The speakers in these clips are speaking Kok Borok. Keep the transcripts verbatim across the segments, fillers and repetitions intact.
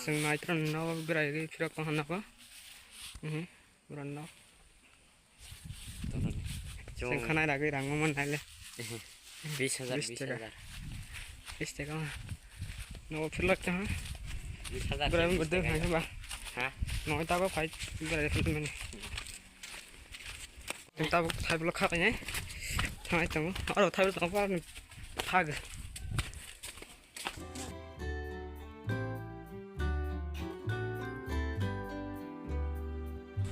Chwng nai tron no berai ri phirok tong hwnna ko. Mhm. Bron no. Chwng khanai ragwi rang mo man nai le. Bis hajar, bis taka. Bis taka ma. No phirlak ta ha. Bis hajar, berai bis mo taka. Deng hai ba. Ha? No ta ko phai berai phirlak mani. Tabuk thaibolo khabainai thangai tongo. Oro thaibolo tongo, oro phag.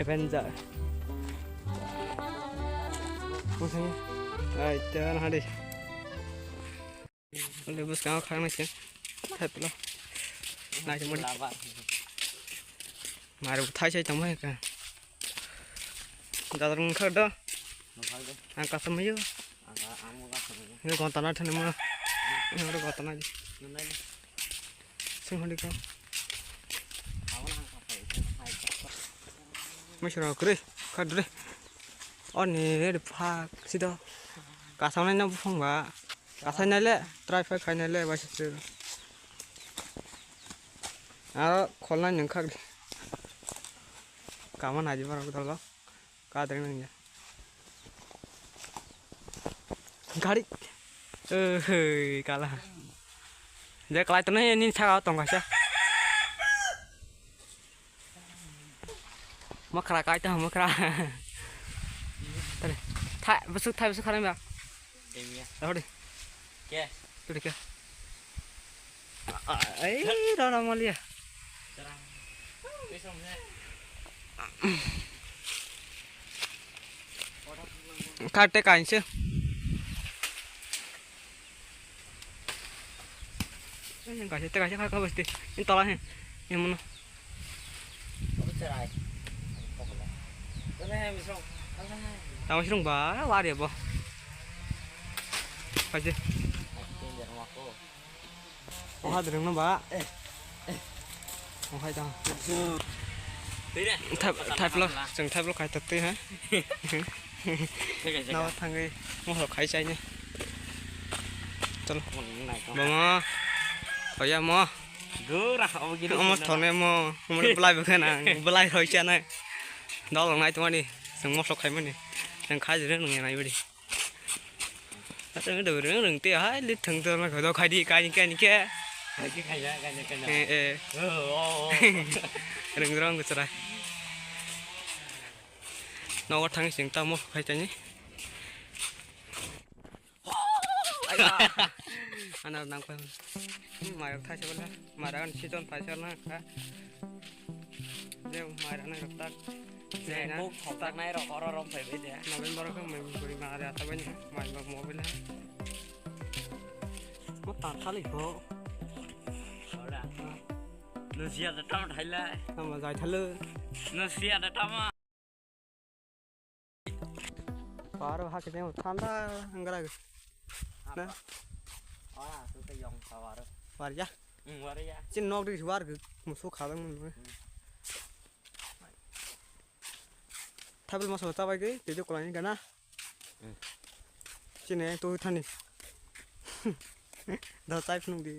Avenger. Ai, tan hadi. Ole bwskango khaknai se. Thai pilo. Nai se mori. Maru thai sai tongma ka. Dadar wngkha do. Ang kasa mayo. Ni gonta na thani ma. Ni oro gonta na di. Sing handi ka. Misra kre. Khadre. Oni re phak sido. Kasa nai na buphang ba. Kasai nai le, try phai khai nai le, bai se. Aro kholnai nwng khak. Kama nai di borok dolo. Kadreng nang ya. Gari. Eh, hei, kala. Je kalai tono ni saka tong kaisa. Makra kai ta makra. Tare. Tha, busuk thai busuk kharang ba. Emia. Hodi. Ke. Hodi ke. Ai, rana malia. Terang. Besok ne. Karte kainse. Kaisa, tei kaisa kha, kha, basti. Ini tola he. Ini mana? Tama sirung ba, wari bo. Kaisa. Oha dereng no ba. Oha jang. Thai, thai vlog, chwng thai vlog khai tak twi ha. Nao thangwi mohor khai chaini. Chalo. Mama. Oya mo. Dura obo gini. Omo thone mo. Omo belai bwkha nang. Belai roi chana. Dol nai tongmani. Chwng mohor khai mani. Chwng khai jere nung nai bari. Ata ngi dawai rwng rwng te hai lit thwng to ma khodo khai di kaini kaini khe. Khai di khai ya, khai ya, khai ya. Eh, eh. Oh, oh, oh. Rwng rwng ko chara. Nogo thang sing ta mo khai tani. Ana nang pa. Mai thai se bala. Mara kan season phai sar na kha. Je mara na tak. Je na. Kok thok tak nai ro oro rom phai bai de. November kha mai buri mara ta bai mai ba mo bela. Mo ta thali ko. Ora. No sia da tam thai lai. Tama jai thalo. No sia da tama. Paro ha kene thanda angra. Na? Ah, tu te yong pawar. War ya? Hmm, war ya. Chin nok di war gu musu khadang mun. Thabil moso ta bai ge, te jo kolani gana. Hmm. Chine to thani. Da chai phunuk di.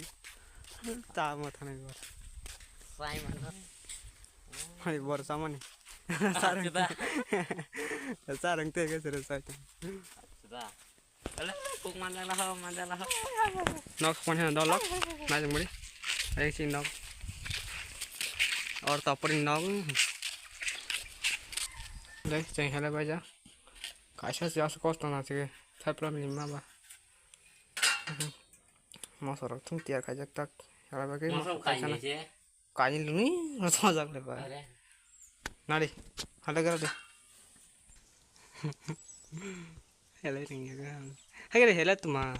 Ta mo thani bor. Sai man. Hai bor samani. Sarang. Sarang te ke sere sai. Sudah. Alah, kok mandala ho, mandala ho. Nok kon hena dolok. Nai jeng bari. Ayo sing nok. Or topori nok. Dai, cheng hela bai ja. Kaisa si asu kosto na sige. Thai problem ni ma ba. Mosorok thung tiar khaijak tak. Hala bagwi mosorok mosorok kaisa kaisa na. Ni je. Kaini luni rosong jak le ba. Are. Nari. Hala gara de. Hele ring ya ga. Hai gare hele tuma.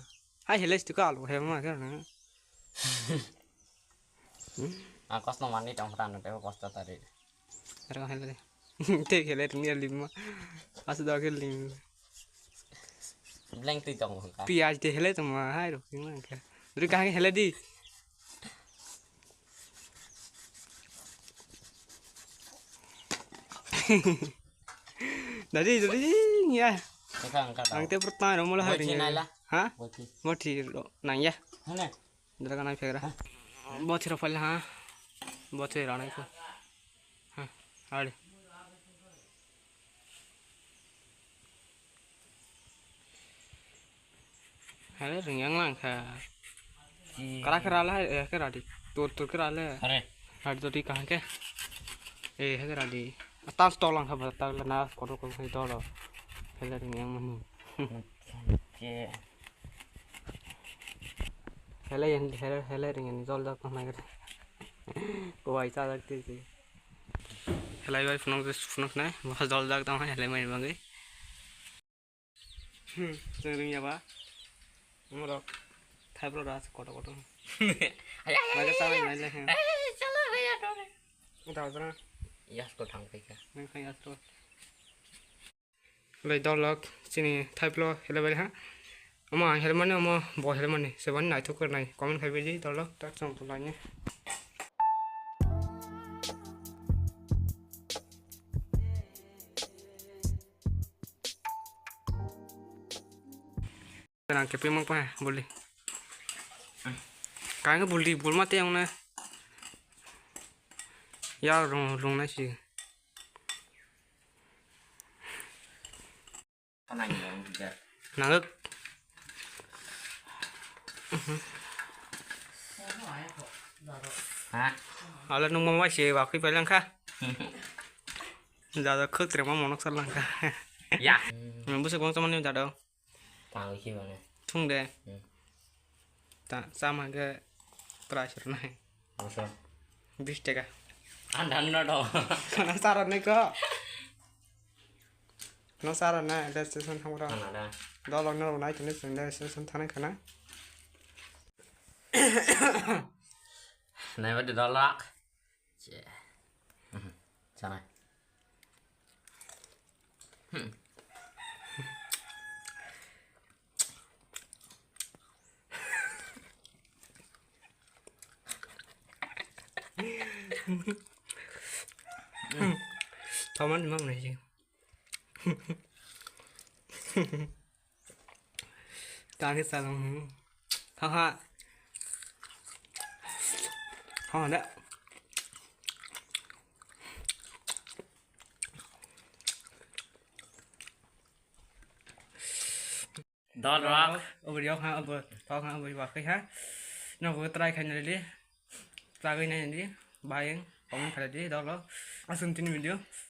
Hai hele stu ka alu he ma ga na. Ang kosno manwi tong phano tebo kosto tari. Aro hele. Te hele ring ya lima. Asu da ke ling. Blank twi tong ka. Piyaj te hele tuma hai ro king ka. Duri ka hele di. Dadi, dadi, ya. Engka, engka tau. Ang te pertama ro mula hari ni. Naila. Ha? Boti. Boti ro nang ya. Hane. Dara kana phegra. Boti ro pala ha. Bo twi rwnai kho. Ha, ari. Hele ring yang lang kha. Kara kara le, eh, kara di. Tur tur kara le. Are. Hari to di kahan ke? Eh, he kara di. Atas to lang kha ba, ta le na kotor kotor khai to lo. Hele ring yang mani. Hele yang, hele, hele ring yang jol jol to nai kare. Ko bai cha jak ti ti. Hele bai phunuk, phunuk nai, bo jol jak to nai, hele mai bangwi. Hmm, chwng ring ya ba? Umrok, thaibro ras kotor kotor. Ay, ay, ay, ay, ay. Naga sa nai le, hmm. Ay, chala bhaiya, dore. Uda, uda. Yas ko thang phai kha. Nang khai yas ko. Lai dolok, chini thaibro hele bai ha. Omo ang hele mani, omo bo hele mani. Sebani naithok khe nai. Comment khai bai di, dolok, tak chong to lai ni. Nang kepeng mang pa, buli. Kang buli, bul mate yang na. Ya, rung, rung na si. Nangwk. Ha? Ala nung mama se wakwi pailangkha. Jado khwk tre ma monok sarlangkha. Ya. Nang bwswk bang chamani jado. Tangwi khe mane. Thung de. Hmm. Ta, chama khe price rwnai. Bwswk. Bis taka. Andhan no do. Sana sara ne ko. No sara na, registration thang ro. Ana da. Dolok no nai tini sing registration thang khana. Nai ba de dolok. Che. Mhm. Sana. Hmm. Taman ni mang nai. Tangke salang. Haha. Haha da. Dol rok. Obo yok ha, obo tok ha, obo bakwi ha. Nogo try khaina rili. Chagwi nai di. Bayeng. Comment khalai di. Dol rok. Aswng tini video.